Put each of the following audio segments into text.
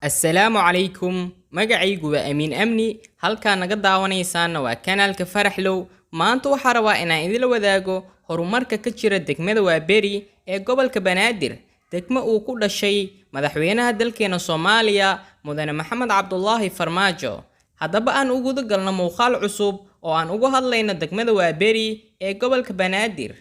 Assalaamu calaykum, magacaygu waa Amiin Amni, halkaa naga daawanaysaana waa kanaalka Faraxlow. Maanta waxaa rabaa inaan idila wadaago horumarka ka jira degmada Waaberi ee gobolka Banaadir, degmo uu ku dhashay madaxweynaha dalkeena Soomaaliya, Mudane Maxamed Cabdulaahi Farmaajo. Haddaba aan u guda galno muuqaal cusub oo aan uga hadlayno degmada Waaberi ee gobolka Banaadir.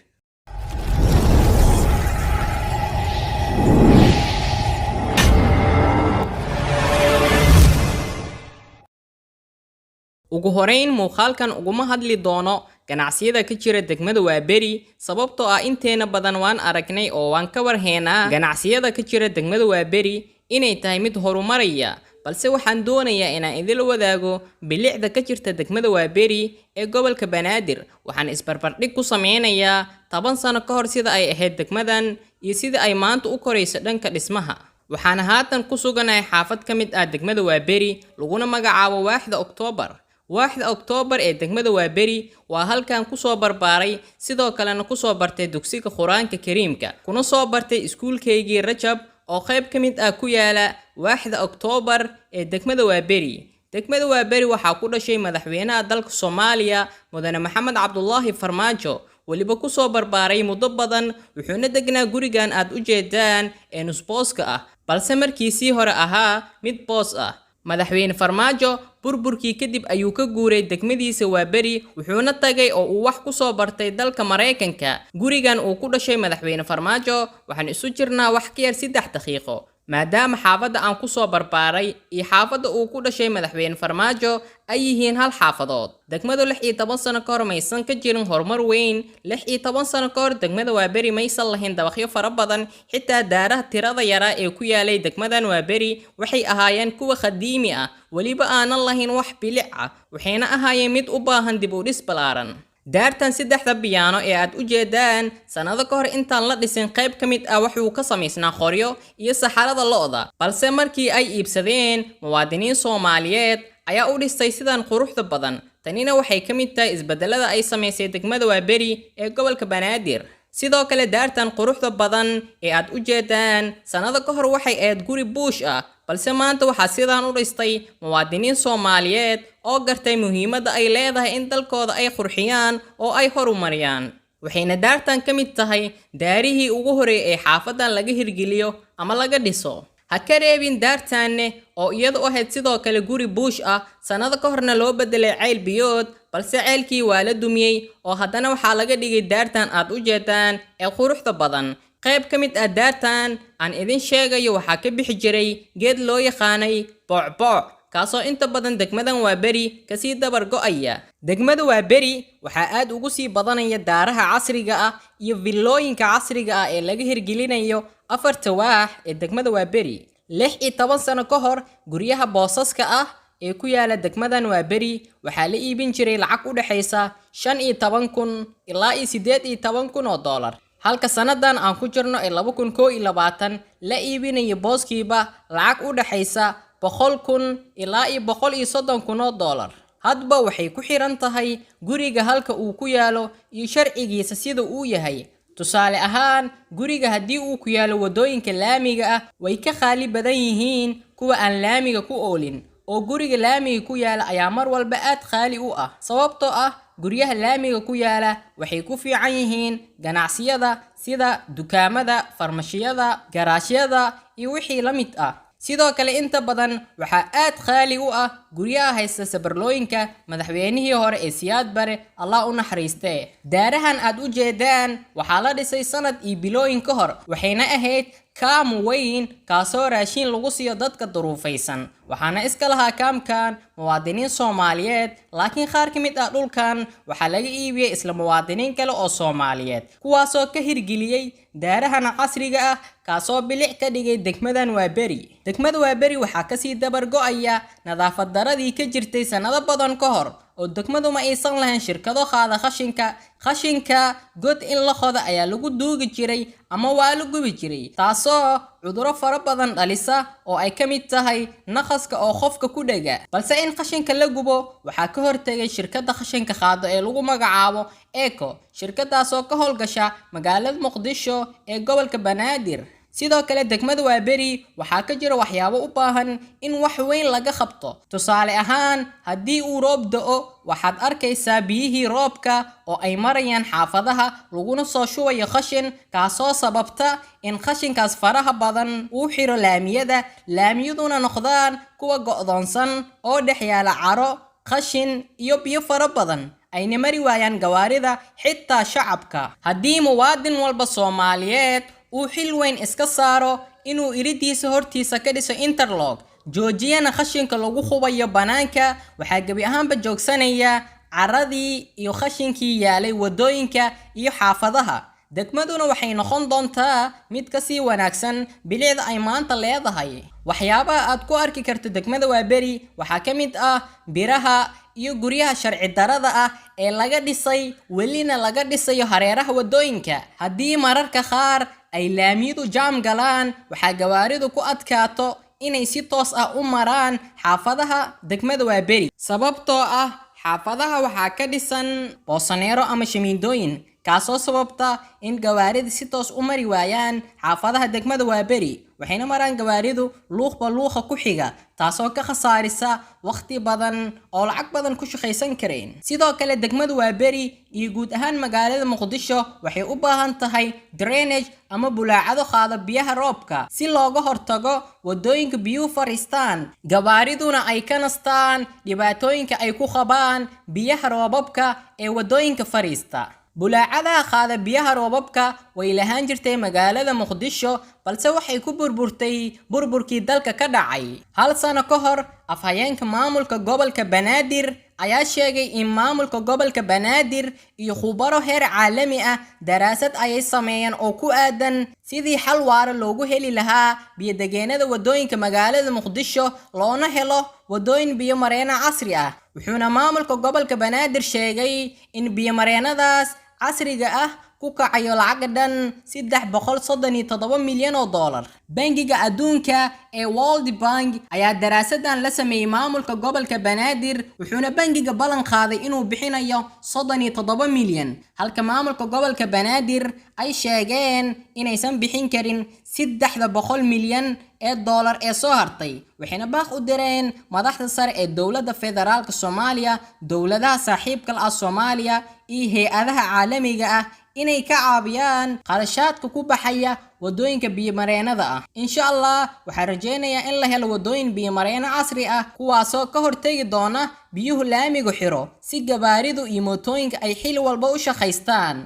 Ugu horeyn, muuqaalkan uguma hadli doono ganacsiyada ka jira degmada Waaberi, sababtoo ah inteena badan waan aragnay oo waan ka warheynaa ganacsiyada ka jira degmada Waaberi inay tahay mid horumaraya, balse waxaan doonayaa inaan idila wadaago bilicda ka jirta degmada Waaberi ee gobolka Banaadir. Waxaan isbarbardhig ku sameynayaa 10 sano ka hor sida ay ahayd degmadan iyo sida ay maanta u korayso dhanka dhismaha. Waxaan haatan ku suganahay xaafad ka mid ah degmada Waaberi, laguna magacaabo Waaxda Oktoobar. Waaxda Oktoobar ee degmada Waaberi waa halkan kusoo barbaaray, sidoo kalena kusoo bartay dugsiga Qur-aanka Kariimka, kuna soo bartay iskuulkaygii Rajab oo qayb ka mid ah ku yaala Waaxda Oktoobar ee degmada Waaberi. Degmada Waaberi waxaa ku dhashay madaxweynaha dalka Soomaaliya, Mudane Maxamed Cabdulaahi Farmaajo, weliba kusoo barbaaray muddo badan, wuxuuna degnaa gurigan aad u jeedaan ee nusbooska ah, balse markiisii hore ahaa mid boos ah. Madaxweyne Farmaajo burburkii kadib ayuu ka guuray degmadiisa Waaberi, wuxuuna tagay oo uu wax ku soo bartay dalka Maraykanka. Gurigan uu ku dhashay madaxweyne Farmaajo waxaan isu jirnaa wax ka yar 3 daqiiqo, maadaama xaafadda aan ku soo barbaaray iyo xaafadda uu ku dhashay madaxweyne Farmaajo ay yihiin hal xaafadood. Degmadu 16 sano ka hor maysan ka jirin horumar weyn. 16 sano ka hor degmada Waaberi maysan lahayn dabaqyo fara badan, xitaa daaraha tirada yaraa ee ku yaalay degmadan Waaberi waxay ahaayeen kuwa qadiimi ah, weliba aanan lahayn wax bilic ah, waxayna ahaayeen mid u baahan dib u dhis ballaaran. Daartan saddexda biyaano ee aad u jeedaan, sannado ka hor intaan la dhisin qayb ka mid ah wuxuu ka samaysnaa qoryo iyo saxarada lo'da, balse markii ay iibsadeen muwaadiniin Soomaaliyeed ayaa u dhistay sidan quruxda badan. Tanina waxay ka mid tahay isbedelada ay samaysay degmada Waaberi ee gobolka Banaadir. Sidoo kale daartan quruxda badan ee aad u jeedaan sannado ka hor waxay ahayd guri buush ah, balse maanta waxaa sidaan u dhistay muwaadiniin Soomaaliyeed oo gartay muhiimadda ay leedahay in dalkooda ay qurxiyaan oo ay horumariyaan. Waxayna daartan ka mid tahay daarihii ugu horeeyay ee xaafadan laga hirgeliyo ama laga dhiso. Ha ka reebin daartanne oo iyadu ahayd sidoo kale guri buush ah, sannado ka horna loo bedelay ceyl biyood, balse ceylkii waa la dumiyey oo haddana waxaa laga dhigay daartan aad u jeedaan ee quruxda badan. Qayb ka mid ah daartan aan idin sheegayo waxaa ka bixi jiray geed loo yaqaanay boocbooc, kaasoo inta badan degmadan Waaberi kasii dabar go'aya. Degmada Waaberi waxaa aad ugu sii badanaya daaraha casriga ah iyo villooyinka casriga ah ee laga hirgelinayo afarta waax ee degmada Waaberi. 16 sano ka hor guryaha boosaska ah ee ku yaala degmadan Waaberi waxaa la iibin jiray lacag u dhexaysa 15,000 ilaa iyo 18,000 oo doolar, halka sannadan aan ku jirno ee 2021 la iibinayo booskiiba lacag u dhexaysa 100,000 ilaa iyo 130,000 oo doolar. Hadba waxay ku xiran tahay guriga halka uu ku yaalo iyo sharcigiisa sida uu yahay. Tusaale ahaan, guriga haddii uu ku yaalo waddooyinka laamiga ah way ka qaali badan yihiin kuwa aan laamiga ku oolin, oo guriga laamiga ku yaala ayaa mar walba aad qaali u ah, sababtoo ah guryaha laamiga ku yaala waxay ku fiican yihiin ganacsiyada sida dukaamada, farmashiyada, garaashyada iyo wixii la mid ah. Sidoo kale inta badan waxaa aad qaali u ah guryaha haysta sabarlooyinka madaxweynihii hore ee Siyaad Bare, Allah u naxariistee. Daarahan aad u jeedaan waxaa la dhisay sanad iyo bilooyin ka hor, waxayna ahayd kaam weyn kaasoo raashin lagu siiyo dadka duruufaysan, waxaana iska lahaa kaamkan muwaadiniin Soomaaliyeed, laakiin qaar ka mid ah dhulkan waxaa laga iibiyey isla muwaadiniin kale oo Soomaaliyeed, kuwaasoo ka hirgeliyey daarahan casriga ah, kaasoo bilic ka dhigay degmadan Waaberi. Degmada Waaberi waxaa kasii dabar go'aya nadaafad daradii ka jirtay sannado badan ka hor, oo degmadu ma aysan lahayn shirkado qaada qashinka. Qashinka god in la qodo ayaa lagu duugi jiray ama waa la gubi jiray, taasoo cudurro fara badan dhalisa oo ay ka mid tahay naqaska oo qofka ku dhega. Balse in qashinka la gubo waxaa ka hortegay shirkadda qashinka qaado ee lagu magacaabo Eco, shirkadaasoo ka howlgasha magaalada Muqdisho ee gobolka Banaadir. Sidoo kale degmada Waaberi waxaa ka jira waxyaabo u baahan in wax weyn laga qabto. Tusaale ahaan, haddii uu roob da'o, waxaad arkaysaa biyihii roobka oo ay marayaan xaafadaha laguna soo shubayo qashin, kaasoo sababta in qashinkaas faraha badan uu xiro laamiyada, laamiyaduna noqdaan kuwa go'doonsan oo dhex yaala caro, qashin iyo biyo fara badan, ayna mari waayaan gawaarida, xitaa shacabka. Haddii muwaadin walba Soomaaliyeed uu xil weyn iska saaro inuu iridiisa hortiisa ka dhiso interlock, joojiyana qashinka lagu qubayo bannaanka, waxaa gebi ahaanba joogsanaya caradii iyo qashinkii yaalay waddooyinka iyo xaafadaha. Degmaduna waxay noqon doontaa mid ka sii wanaagsan bilicda ay maanta leedahay. Waxyaabaha aad ku arki karto degmada Waaberi waxaa ka mid ah biraha iyo guryaha sharci darrada ah ee laga dhisay, welina laga dhisayo hareeraha waddooyinka. Haddii mararka qaar ay laamiyadu jaam galaan, waxaa gawaaridu ku adkaato inay si toos ah u maraan xaafadaha degmada Waaberi, sababtoo ah xaafadaha waxaa ka dhisan boosaneero ama shamiindooyin, kaasoo sababta in gawaarida si toos u mari waayaan xaafadaha degmada Waaberi. Waxayna maraan gawaaridu luuqba luuqa ku xiga, taasoo ka khasaarisa waqti badan oo lacag badan ku shaqaysan kareen. Sidoo kale degmada Waaberi iyo guud ahaan magaalada Muqdisho waxay u baahan tahay drainage ama bulaacado qaada biyaha roobka, si looga hortago waddooyinka biyuhu fariistaan, gawaariduna ay ka nastaan dhibaatooyinka ay ku qabaan biyaha roobabka ee waddooyinka fariista. Bulaacadaha qaada biyaha roobabka way lahaan jirtay magaalada Muqdisho, balse waxay ku burburtay burburkii dalka ka dhacay. Hal sano ka hor, afhayeenka maamulka gobolka Banaadir ayaa sheegay in maamulka gobolka Banaadir iyo khubaro heer caalami ah daraasad ayay sameeyeen oo ku aadan sidii xal waara loogu heli lahaa biyo-degeenada waddooyinka magaalada Muqdisho, loona helo waddooyin biyo-mareeno casri ah. Wuxuuna maamulka gobolka Banaadir sheegay in biyo-mareenadaas casriga ah ku kacayo lacag dhan $337 milyan. Bangiga Adduunka ee World Bank ayaa daraasadan la sameeyey maamulka gobolka Banaadir, wuxuuna bangiga ballan qaaday inuu bixinayo 37 milyan, halka maamulka gobolka Banaadir ay sheegeen inaysan bixin karin $300 milyan ee soo hartay. Waxayna baaq u direen madaxda sare ee dowladda federaalka Soomaaliya, dowladaha saaxiibka la ah Soomaaliya iyo hay'adaha caalamiga ah inay ka caawiyaan qarashaadka ku baxaya waddooyinka biyo-mareennada ah. Insha Allah, waxaan rajaynayaa in la helo waddooyin biyo-mareeno casri ah, kuwaasoo ka hortagi doona biyuhu laamigu xiro, si gawaaridu iyo mootooyinka ay xili walba u shaqaystaan.